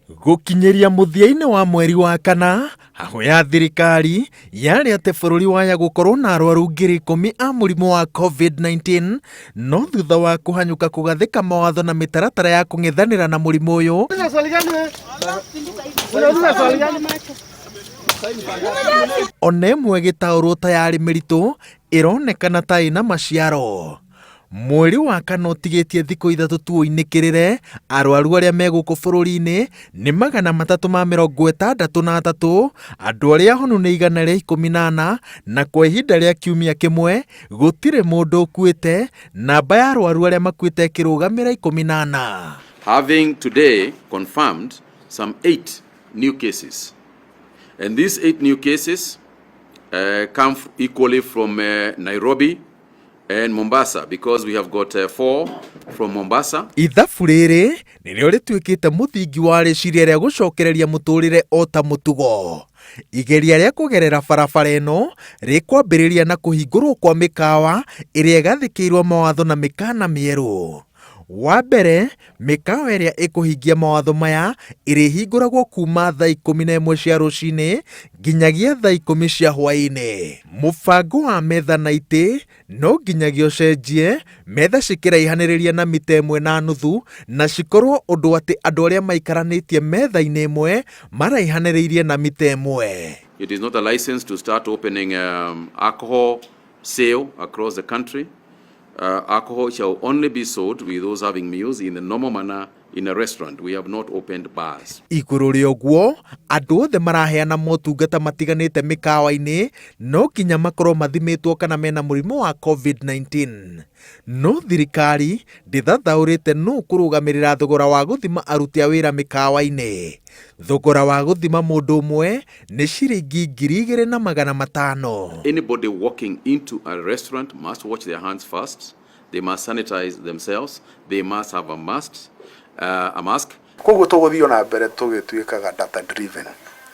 Gũkinyĩria mũthia-inĩ wa mweri wa kana, hahũ ya thirikari yarĩ atĩ bũrũri waya gũkorwo na arwaru 10,000 a mũrimũ wa COVID-19, no thutha wa kũhanyũka kũgathĩka mawatho na mĩtaratara ya kũng'ethanĩra na mũrimũ ũyũ, ona ĩmwe ĩgĩtaũrwo ta yarĩ mĩritũ, ĩronekana ta ĩna maciaro. Mweri wa kana ũtigĩtie thikũ ithatũ tu ũinĩkĩrĩre, arwaru arĩa me gũkũ bũrũri-inĩ nĩ 363, andũ arĩa ahonu nĩ 114, na kwa ihinda rĩa kiumia kĩmwe gũtirĩ mũndũ ũkuĩte, namba ya arwaru arĩa makuĩte ĩkĩrũgamĩra 14. Having today confirmed some 8 new cases. And these 8 new cases come equally from Nairobi and Mombasa, because we have got 4 from Mombasa. Ithabu rĩrĩ nĩrĩo rĩtuĩkĩte mũthingi wa rĩciria rĩa gũcokereria mũtũrĩre o ta mũtugo. Igeria rĩa kũgerera barabara ĩno rĩkwambĩrĩria na kũhingũrwo kwa mĩkawa ĩrĩa ĩgathĩkĩirwo mawatho na mĩkana mĩerũ. Wa mbere, mĩkawa ĩrĩa ĩkũhingia mawatho maya ĩrĩhingũragwo kuma thaa 11 cia rũcinĩ nginyagia thaa 10 cia hwaĩ-inĩ. Mũbango wa metha na itĩ no nginyagia ũcenjie, metha cikĩraihanĩrĩria na mita 1.5 na cikorwo ũndũ atĩ andũ arĩa maikaranĩtie metha-inĩ ĩmwe maraihanĩrĩirie na mita 1. It is not a license to start opening alcohol sale across the country. Alcohol shall only be sold with those having meals in the normal manner in a restaurant. We have not opened bars. Igũrũ rĩa ũguo, andũ othe maraheana motungata matiganĩte mĩkawa-inĩ no nginya makorwo mathimĩtwo kana mena mũrimũ wa COVID-19. No thirikari ndĩthathaũrĩte nũ kũrũgamĩrĩra thogora wa gũthima aruti a wĩra mĩkawa-inĩ. Thogora wa gũthima mũndũ ũmwe nĩ ciringi 2,500. Anybody walking into a restaurant must wash their hands first. They must sanitize themselves. They must have a mask. Koguo tũgũthiĩ ona mbere tũgĩtuĩkaga data driven,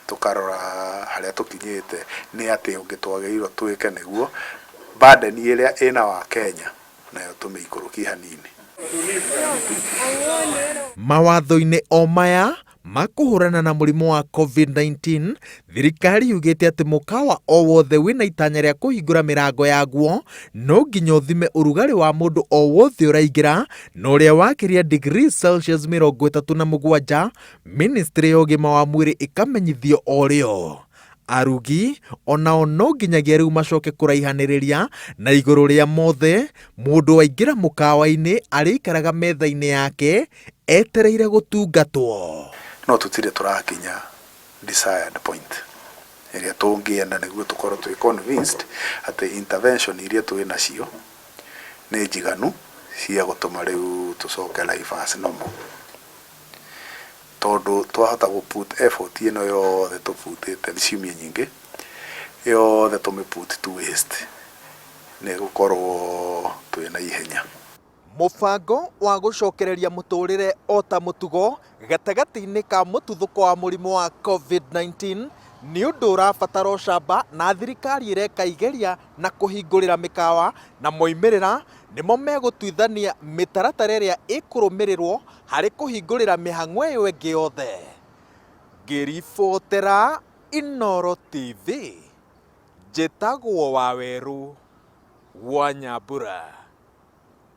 tũkarora harĩa tũkinyĩte nĩ atĩ ũngĩ twagĩrĩirwo twĩke nĩguo burden ĩrĩa ĩna wa Kenya nayo tũmĩikũrũkie hanini. Mawatho-inĩ o maya ma kũhũrana na mũrimũ wa COVID-19, thirikari yugĩte atĩ mũkawa o wothe wĩna itanya rĩa kũhingũra mĩrango yaguo no nginya ũthime ũrugarĩ wa mũndũ o wothe ũraingĩra na ũrĩa wakĩria degrees Celsius 37, ministry ya ũgima wa mwĩrĩ ĩkamenyithio o rĩo. Arugi onao no nginyagia rĩu macoke kũraihanĩrĩria, na igũrũ rĩa mothe mũndũ waingĩra mũkawa-inĩ arĩikaraga metha-inĩ yake etereire gũtungatwo. No tũtirĩ tũrakinya desired point ĩrĩa tũngĩenda nĩguo tũkorwo twĩ convinced atĩ intervention iria twĩ nacio nĩ njiganu cia gũtũma rĩu tũcoke life as normal, tondũ twahota gũ put effort ĩno yothe tũputĩte ciumia nyingĩ yothe tũmĩ put to waste nĩ gũkorwo twĩna ihenya. Mũbango wa gũcokereria mũtũrĩre o ta mũtugo gatagatĩ-inĩ ka mũtuthũko wa mũrimũ wa COVID-19 nĩ ũndũ ũrabatara ũcamba, na thirikari ĩreka igeria na kũhingũrĩra mĩkawa, na moimĩrĩra nĩmo megũtuithania mĩtaratara ĩrĩa ĩkũrũmĩrĩrwo harĩ kũhingũrĩra mĩhang'o ĩyo ĩngĩ yothe. Ngĩribotera Inooro TV, njĩtagwo Wawerũ wa Nyambura.